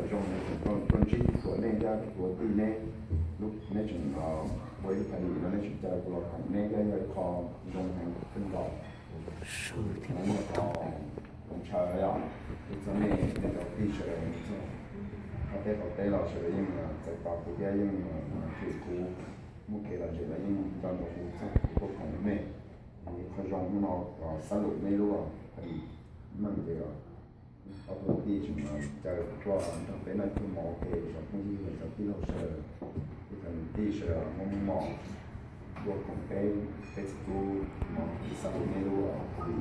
Zoo, tuaj ntsib tuav nej thiab tuav tij neb, neb tseem ua ib phav dim no neb tseem caw kuv los koom neb thiab yog ib qho zoo heev kawg nkaus. Neb muaj qhov ntshaw yog txog nej, nej cov tij sawv daws txog qhov teb qhov teb los sawv daws yeej txais tos kuv thiab yeej hwm kuv, muaj kev lom zem los yeej nco ntsoov kuv txog kuv tuaj koom nej. Qhov zoo hnub no xab lum neb lub phav dim meej ces ob tug tij tseem caw tuaj nrog peb noj cuag mov ua ke, cov phooj ywg cov tij laug sawv daws, ib txhia tij sawv daws muaj muaj mom tuaj koom peb, peb txiv tub mov xab lum neb lub phav dim.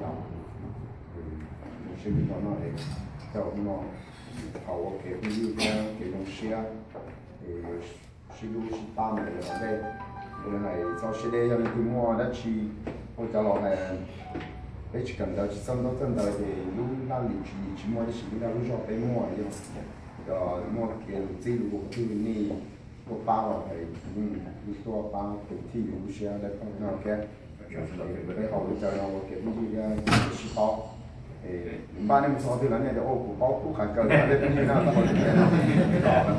Zoo siab ntau no es tau hnub no thaum ua kev phooj ywg thiab kev zoo siab es sib hlub sib pab mus los ntej. Kuv hais txog siab deb, yog leej twg muaj dab tsi ua cov laus hais, peb tsis kawm ntawv tsis txawj ntaub txawj ntawv ces lub laj lim tsis lim tsis muaj, tab sis lub dag lub zog peb muaj, yog muaj kev lus txib lus hu qhov twg nej tuaj pab los hais, yeej tuaj pab tus thij lub siab dawb paug no thiab. Peb haus lub caw no ua kev phooj ywg thiab sib paub. Npaj nej mus txog qhov twg lawm nej tias ua kuv paub kub qhav kaws nej phooj ywg na, tau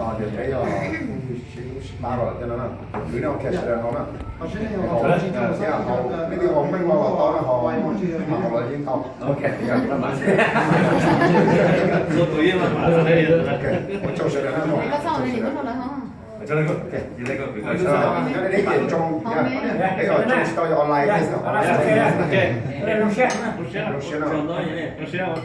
qhov tias peb yog phooj ywg sib hlub sib pab los thiab no na. Kwv nej ua kiag sawv daws haus na. Thiab haus, nej twb haus meej los tau na, haus mas haus los yeej tau. Ua tsaug sawv daws na. Nyob nej neb ces tsoo, peb los tsoo tsis tau yog online, zoo siab na.